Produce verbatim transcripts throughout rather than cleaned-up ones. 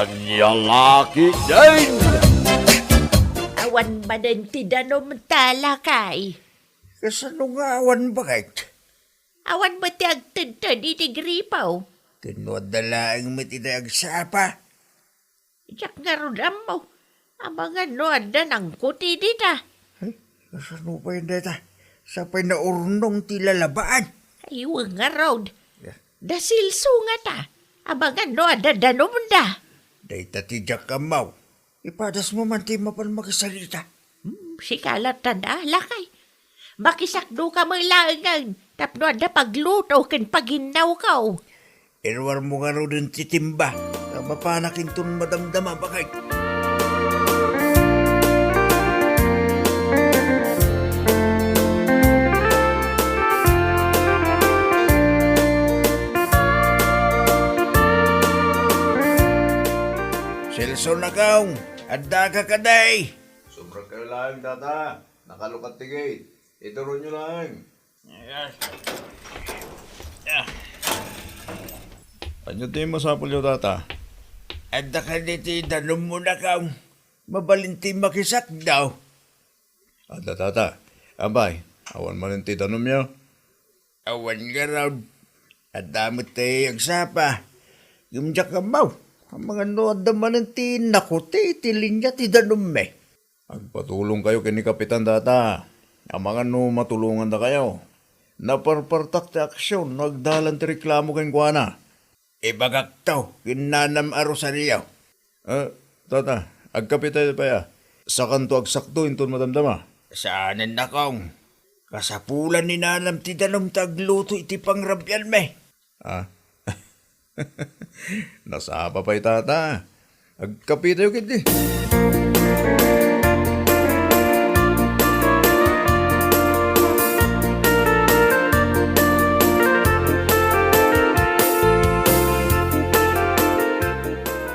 Ania la ketdin? Awan manen ti danumta, lakay. Kasano nga awan, baket? Awan met ti agtedted iti gripo. Ken no adda laeng met iti agsapa. Diak ngarud ammo. Amangan no adda nangkuti dita. Ay, kasano pay dayta? Sa pay naurnong ti lalabaan? Ay, wen ngarud. Ya. Da Celso ngata. Amangan no adda danumda. Dayta ti diak ammo. Ipadasmo man ti mapan makisarita. Hmm, sika latta, lakay. Makisakdoka met laengen tapno adda pagluto ken paginnawko. Iruarmo ngaruden ti timba, ta mapanak inton madamdama, baket. Celso, nakaw, addaka kadi? Sobra kayo laeng, tata. Nakalukat ti gate. Ituronyo laeng. Ania ti masapulyo, tata? Adda kadi ti danummo, nakaw? Mabalin ti makisakdo. Adda, tata. Apay, awan manen ti danumyo? Awan ngarud. Adda met ti agsapa. Ngem diak ammo. Amangan no adda manen ti nakuti iti linia ti danummi. Agpatulongkayo ken ni Kapitan, tata. Amangan no matulongandakayo. Naparpartak ti aksion no agdalan ti reklamo kenkuana. Ibagakto ken nanam a Rosario. Ah, tata, agkapitayo pay a. Sakanto agsakdo inton madamdama. Saanen, nakong. Kasapulan ni nanam ti danum ta agluto iti pangrabianmi. Ah. Nasapa pay, tata. Agkapitayo ketdi.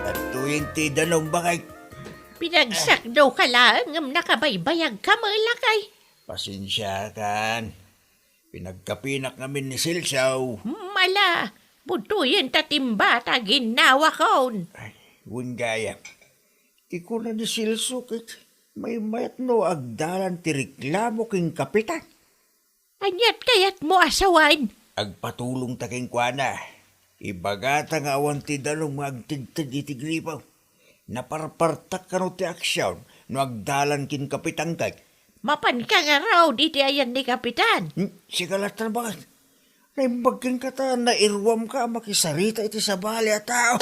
Adtoyen ti danum, baket. Pinagsakdoka laeng ngem nakabaybayagka met, lakay. Pasensiakan. Pinagkapinak ngamin ni Celso. Mala, budtoyen ta timba ta ginnawakon. Ay, wen gayam. Ti kuna ni Celso ket maymayat no agdalan ti reklamo ken Kapitan. Aniat kayatmo a sawen? Agpatulongta kenkuana. Ibagata nga awan ti danum nga agtedted iti gripo. Naparpartak kano ti aksion no agdalan ken Kapitan ket. Mapanka ngarud iti ayan ni Kapitan. Hmm, sika latta, baket. Naimbag kenka ta nairuamka a makisarita iti sabali a tao.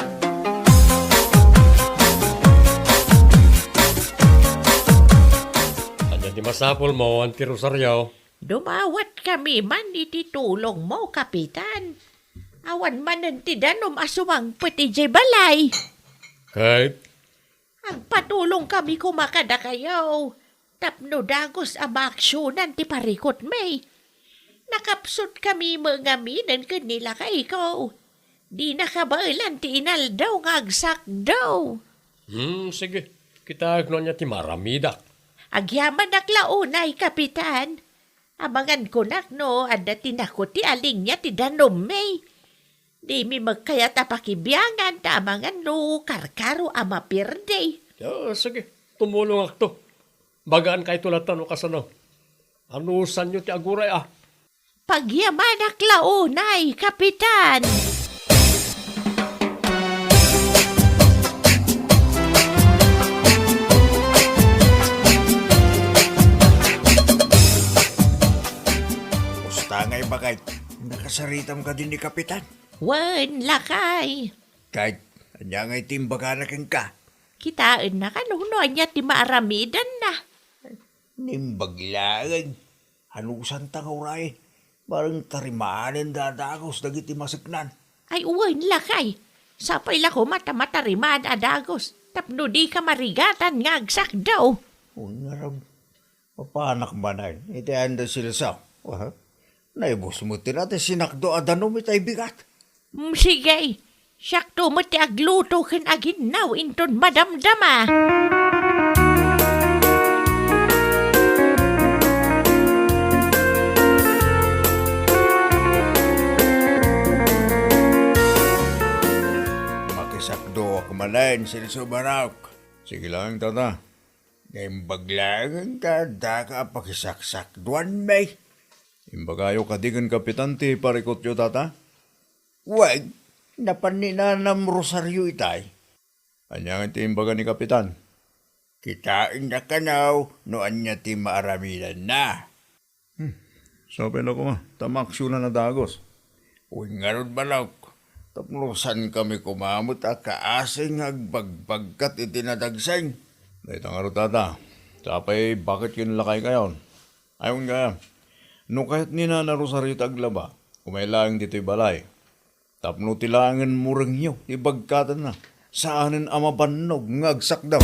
Ania ti masapulmo, Auntie Rosario? Dumawatkami man iti tulongmo, Kapitan. Awan manen ti danum a sumangpet idiay balay. Ket? Agpatulongkami koma kadakayo tapno dagus a maaksionan ti parikutmi. Nakapsutkami met ngaminen ken ni lakayko. Dina kabaelan ti inaldaw nga agsakdo. Hmm, sige. Kitaek no ania ti maaramidak. Agyamanak la unay, Kapitan. Amangan kunak no adda ti nakuti a linia ti danummi. Dimi met kayat a pakibiangan ta amangan no karkaro a mapirdi. Ah, sige, tumulongakto. Bagankayto latta no kasano. Anusanyo ti aguray a. Pagyamanak la unay, Kapitan. Kasta ngay, baket, nakasaritam kadi ni Kapitan? Wen, lakay. Ket, ania ngay ti imbagana kenka? Kitaennak no ania ti maaramidanna. Naimbag laeng. Anusanta nga uray? Bareng tarimanen da a dagus dagiti maseknan. Ay, wen, lakay. Sapay la koma ta matarimaan a dagus tapno dika marigatan nga agsakdo. Wen ngarud, mapanak manen iti ayan da Celso. Aha. Naibus met ti sinakdo a danum iti bigat. Mm, sige. Siakto met ti agluto ken aginnaw inton madamdama. Sakdoak manen, Celso Barok. Sige laeng, tata. Naimbag laeng ta daka a pakisaksakduanmi. Imbagayo kadi ken Kapitan ti parikutyo, tata? Wen, napan ni Nanam Rosario itay. Ania ti imbaga ni Kapitan? Kitaenna kano no ania ti maaramidanna. Hmm. Sapay la koma, ta maaksionan a dagus. Wen ngarud, Barok, tapno saankami koma met a kaasi nga agbagbagkat iti nadagsen. Dayta ngarud, tata, sapay baket ken lakaykayon. Ay, wen kaya, no kayat ni Nana Rosario ti aglaba, umay laeng ditoy balay. Tapno ti laengen murengyo ti bagkatanna, saanen a mabannog nga agsakdam.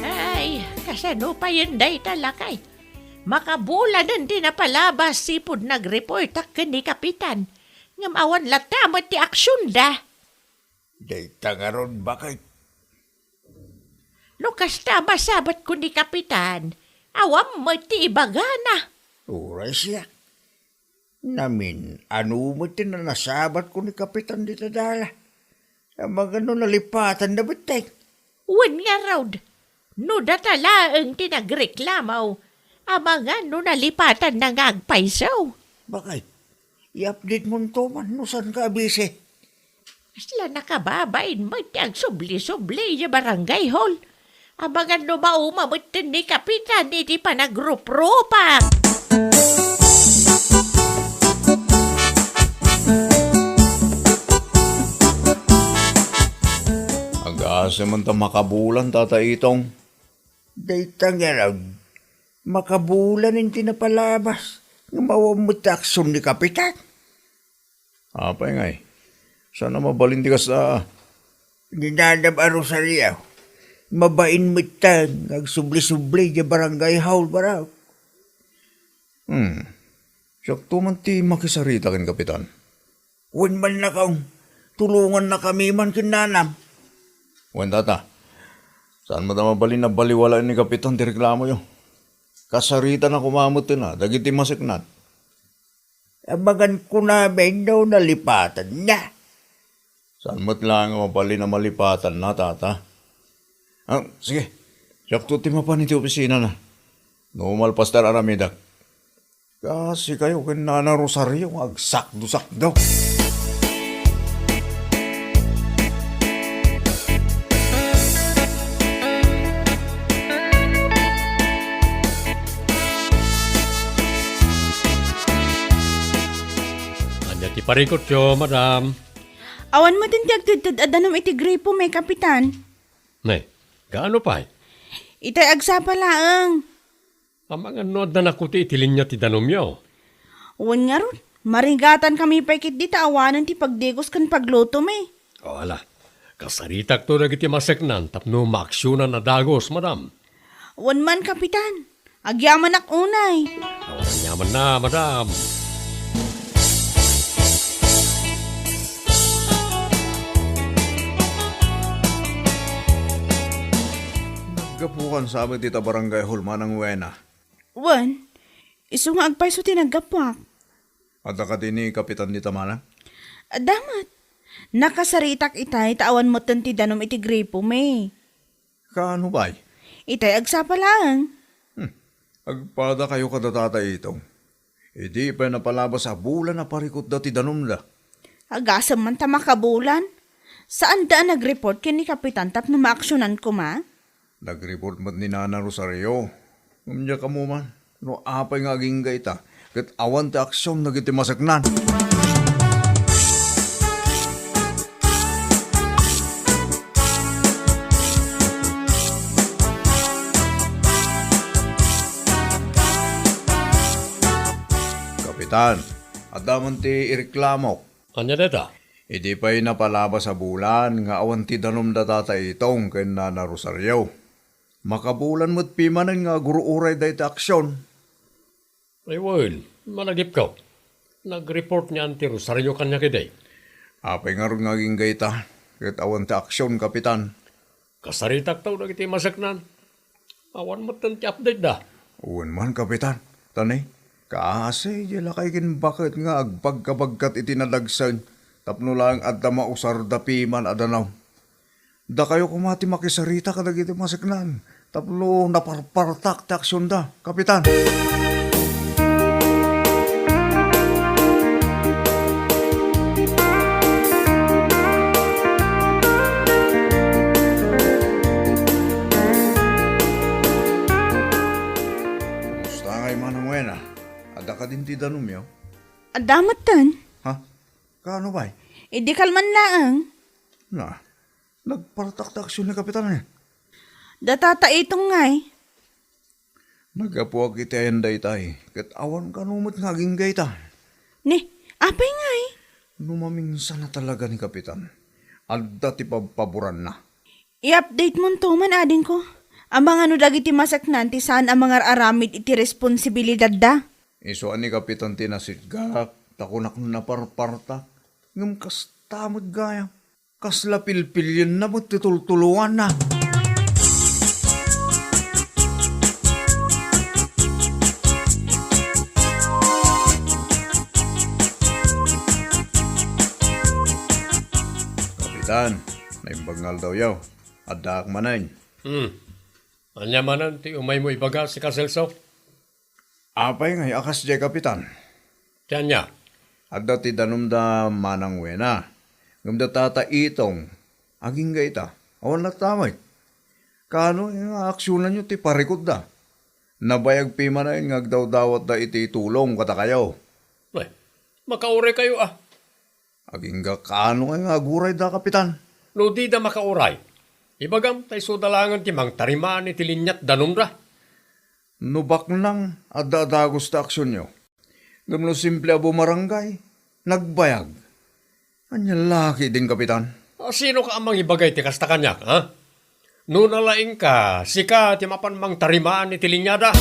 Ay, kasano payen dayta, lakay? Makabulanen ti napalabas sipud nagreportak ken ni Kapitan, ngem awan latta met ti aksionda. Dayta ngarud, baket. No kasta, masabat ko ni Kapitan, awan met ti ibagana. Uray siak. Namin-ano met ti nasabat ko ni Kapitan dita dala. Amangan no nalipatanna betteng. Wen ngarud, no data laeng ti nagreklamo, amangan no nalipatanna nga agpayso. Baket, i-update monto man no saanka a busy. Kasla nakababain met ti agsubli-subli idiay barangay hall. Amangan no mauma metten ni Kapitan iti panagrupropak. Agasem ta makabulan, Tata Itong. Dayta ngarud, makabulan ti napalabas nga awan met ti aksion ni Kapitan. Apay ngay? Saan a mabalin ti kasta? Ni Nanam a Rosario, mabain met nga agsubli-subli idiay barangay hall, Barok. Hmm. Siakto man ti makisarita ken Kapitan. Wen man, Nakong, tulongannakami man ken Nanam. Wen, Tata. Saan met a mabalin a baliwalaen ni Kapitan ti reklamoyo. Kasaritana koma metten a dagiti maseknan. Amangan ko namin no nalipatanna. Saan met laeng a mabalin a malipatanna, Tata? Ah, sige. Siakto ti mapan iti opisinana. No malpas ta ar-aramidek. Kaasikayo ken Nana Rosario nga agsakdo-sakdo. Ania ti parikutyo, madam? Awan metten ti agtedted a danum iti gripomi, Kapitan. Ne, gaano pay? Itay agsapa laeng. Amangan no adda nakuti iti linia ti danumyo. Wen ngarud, marigatankami pay ketdi ta awanen ti pagdigos ken paglutomi. O, ala, kasaritakto dagiti maseknan tapno maaksionan a dagus, madam. Wen man, Kapitan. Agyamanak unay. Awan aniamanna, madam. Naggapukan sa amin dita barangay hall, Manang Wena. Wen, isu nga agpayso ti naggapuak. Adda kadi ni Kapitan dita, Manang? Adda met. Nakasaritak itay ta awan metten ti danum iti gripomi. Kaano pay? Itay agsapa laeng. Hmm. Agpadakayo kada Tata Itong. Idi pay napalabas a bulan a parikutda ti danumda. Agasem man ta makabulan. Saanda a nagreport ken ni Kapitan tapno maaksionan koma? Nagreport met ni Nana Rosario. Ngem diak ammo man no apay nga agingga ita ket awan ti aksion dagiti maseknan. Kapitan, adda man ti ireklamok. Ania dayta? Idi pay napalabas a bulan nga awan ti danum da Tata Itong ken Nana Rosario. Makabulan met pimanen nga agur-uray dayta aksion. Ay wen, malagipko. Nag-report ni Auntie Rosario kaniak idi. Apay ngarud nga agingga ita, ket awan ti aksion, Kapitan? Kasaritakto dagiti maseknan. Awan metten ti update da. Wen man, Kapitan. Tani, kaasi diay lakay ken baket nga agpagkabagkat iti nadagsen tapno laeng adda mausarda piman a danum. Dakayo koma ti makisarita kadagiti maseknan tapno naparpartak ti aksionda, Kapitan. Kumusta ngay, Manang Wena? Adda kadin ti danumyo? Adda metten. Ha? Kaano pay? Idi kalman laeng. Na, nagpartak ti aksion ni Kapitan, eh. Da Tata Itong ngay. Naggapuak iti ayan daytay, ket awan kano met nga agingga ita. Ni, apay ngay? No maminsan a talaga ni Kapitan, adda ti pabpaboranna. I-update monto man, adingko. Amangan no dagiti maseknan ti saan a mangar-aramid iti responsibilidadda. Isu a ni Kapitan ti nasitgak, ta kunak no naparpartak, ngem kasta met gayam. Kasla pilpilienna met ti tultuloanna. Kapitan, naimbag nga aldawyo. Addaak manen. Hmm. Ania manen ti umaymo ibaga, sika Celso? Apay ngay a kasdiay, Kapitan? Ti ania? Adda ti danum da Manang Wena, ngem da Tata Itong, agingga ita, awan latta met. Kaano nga aksionanyo ti parikutda? Nabayag pimanen nga agdawdawatda iti tulong kadakayo. Ay, makauraykayo a. Agingga kaano ngay nga agurayda, Kapitan? No dida makauray, ibagam ta isuda laengen ti mangtarimaan iti linia ti danumda. No baknang, adda a dagus ti aksionyo. Ngem no simple a bumarangay, nagbayag. Ania la ketdin, Kapitan? A, sinoka a mangibaga iti kasta kaniak, ha? No nalaingka, sika ti mapan mangtarimaan iti liniada.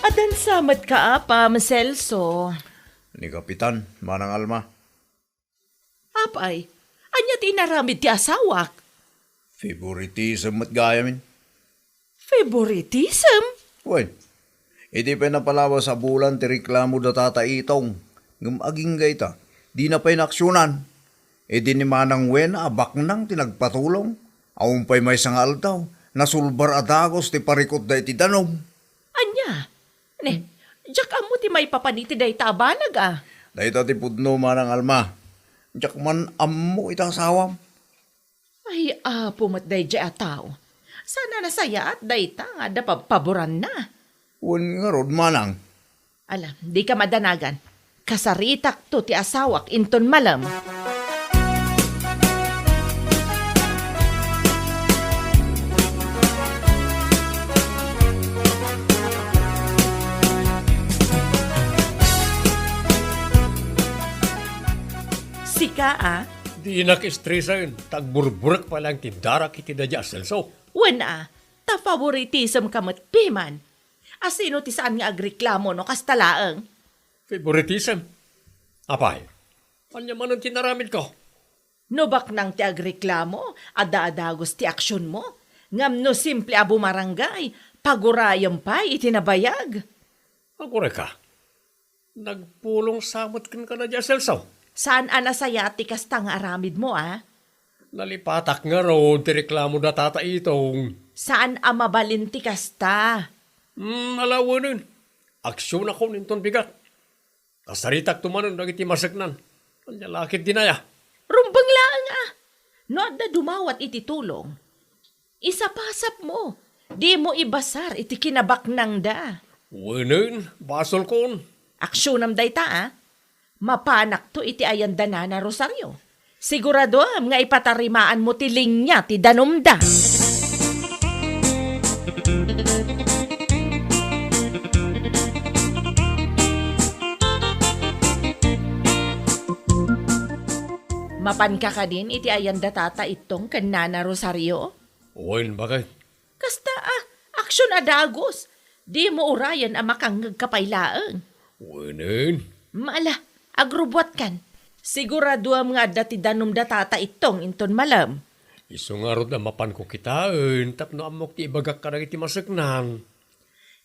Adansa met ka, Apam, Celso. Ni Kapitan, Manang Alma. Apay, ania ti inaramid ti asawak? Favoritism met gayamin. Favoritism? Wen, idi pay napalabas a bulan ti reklamo da Tata Itong, ngem agingga ita, dina pay naaksionan. Idi ni Manang Wen a baknang ti nagpatulong, awan pay maysa nga aldaw, nasulbar a dagus ti parikutda iti danum. Ania? Ne, diak ammo ti maipapan iti dayta a banag a. Dayta ti pudno, Manang Alma. Diak man ammo ita asawam. Ay, apo met daydiay a tao. Saan a nasayaat dayta nga adda pabpaboranna. Wen ngarud, Manang. Ala, dika madanagan. Kasaritakto ti asawak inton malem. Sika a? Dinak estresaen, ta agburburek pay laeng ti darak iti daydiay a Celso. Wen a, ta favoritism ka met piman. A sino ti saan nga agreklamo no kasta laeng? Favoritism? Apay, ania manen ti inaramidko? No baknang ti agreklamo, adda a dagus ti aksionmo. Ngem no simple a bumarangay, pagurayem pay iti nabayag. Agurayka? Nagpulong sa met kenka daydiay a Celso. Saan a nasayaat ti kasta nga aramidmo, a? Nalipatak ngarud ti reklamo da Tata Itong. Saan a mabalin ti kasta. Hmm, alawenen. Aksionakon inton bigat. Kasaritakto manen dagiti maseknan. Ania la ketdin aya? Rumbeng laeng a. No adda dumawat iti tulong, isapasapmo. Dimo ibasar iti kinabaknangda. Wenen, basolkon. Aksionam dayta a. Mapanakto iti ayan da Nana Rosario. Siguradoem nga ipatarimaanmo ti linia ti danumda. Apanka kadin iti ayan da Tata Ittong ken Nana Rosario? Wen, baket. Kasta a, aksyon a dagus. Dimo urayen a makangngegka pay laeng. Wenen. Mala, agrubbuatkan. Siguraduam nga adda ti danum da Tata Ittong inton malem. Isu ngarud a mapanko kitaen tapno ammok ti ibagak kadagiti maseknan.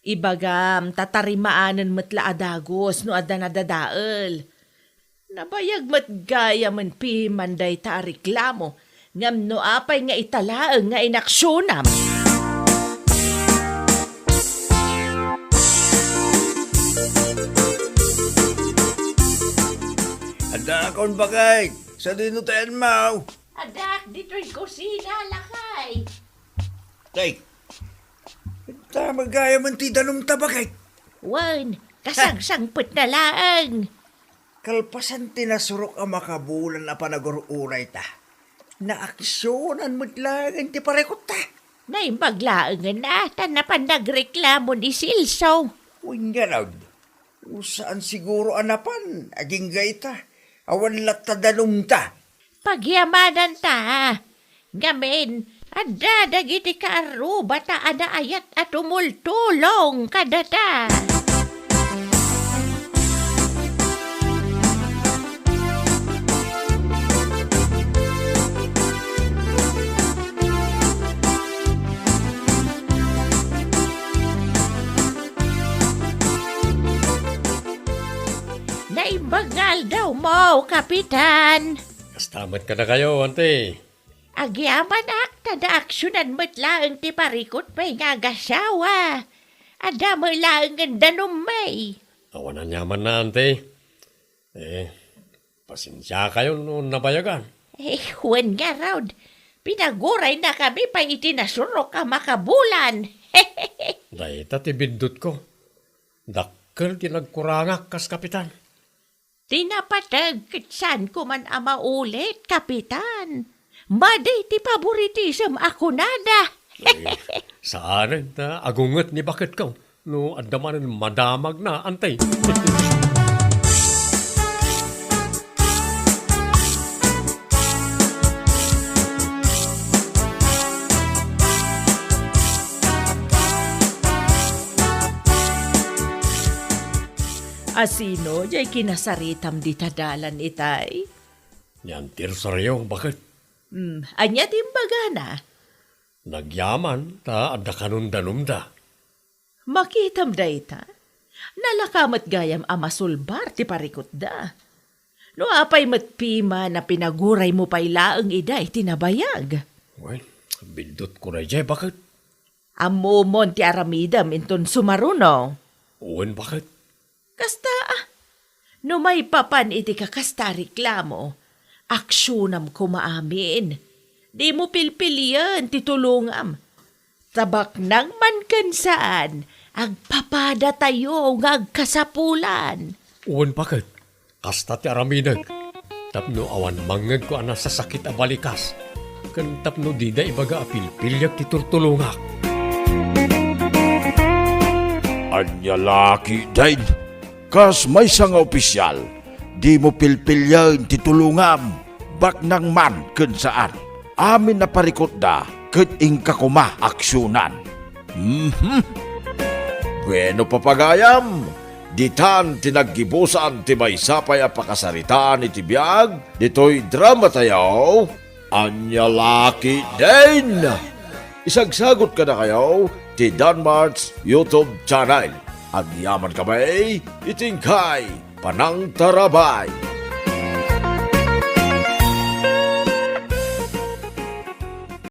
Ibagam, ta tarimaanen met la a dagus no adda nadadael. Nabayag met gayam piman dayta a reklamo, ngem no apay nga ita laeng nga inaksionam? Adda akon bakay, sadino tayan mo? Addak ditoy kusina, lakay. Tay, ta magayam ti danum ta bakay. Wen, kasangsangpet na laeng. Kalpasan ti nasurok a makabulan a panagur-uray ta, naaksionan met laeng ti parikutta. Naimbag laengen a, ta napan nagreklamo ni Silso. Wen ngarud, saan siguro a napan, agingga ita, awan latta danumta. Pagyamananta. Ngamin, adda dagiti kaarrubata a naayat a tumultulong kadata. Naimbag nga aldawmo, Kapitan. Kasta met kadakayo, Auntie. Agyamanak, ta naaksionan met laeng ti parikutmi nga agasawa. Adda met laengen danummi. Awan aniamanna, Auntie. Eh, pasensiakayo no nabayagan. Eh, wen ngarud, pinaguraynakami pay iti nasurok a makabulan. Dayta ti biddutko. Dakkel ti nagkurangak kas kapitan. Ti napateg ket saanko man a maulit, Kapitan. Madi ti paboritisem a kunada. Eh, saanen ta agunget ni baketko no adda manen madamagna, Auntie. Asino jay kinasaritam dita dalan, itay? Ni Auntie Rosario, baket. Hmm, ania ti imbagana? Nagyaman ta adda kanon danumda. Makitam dayta? Nalaka met gayam a masulbar ti parikutda. No apay met piman a pinaguraymo pay laeng ida iti nabayag. Wen, biddutko daydiay, baket. Ammomon ti aramidem inton sumaruno. Wen, baket. Kasta a, no maipapan iti kakasta a reklamo, aksionam koma amin. Dimo pilpilien ti tulongam. Ta baknang man ken saan, agpapadatayo nga agkasapulan. Wen, baket. Kasta ti aramidek, tapno awan mangngegko a nasasakit a balikas, ken tapno dida ibaga a pilpiliek ti turtulongak. Ania la ketdin? Kas maysa nga opisial, dimo pilpilien ti tulongam, baknang man ken saan. Amin a parikutda ket inka koma aksionan. Mhm. Bueno, papagayam, ditan ti naggibusan ti maysa pay a pakasaritaan iti biag ditoy dramatayo. Ania la ketdin? Isagsagot kadakayo ti Danmart's YouTube channel. Agyaman kami iti inkay panangtarabay.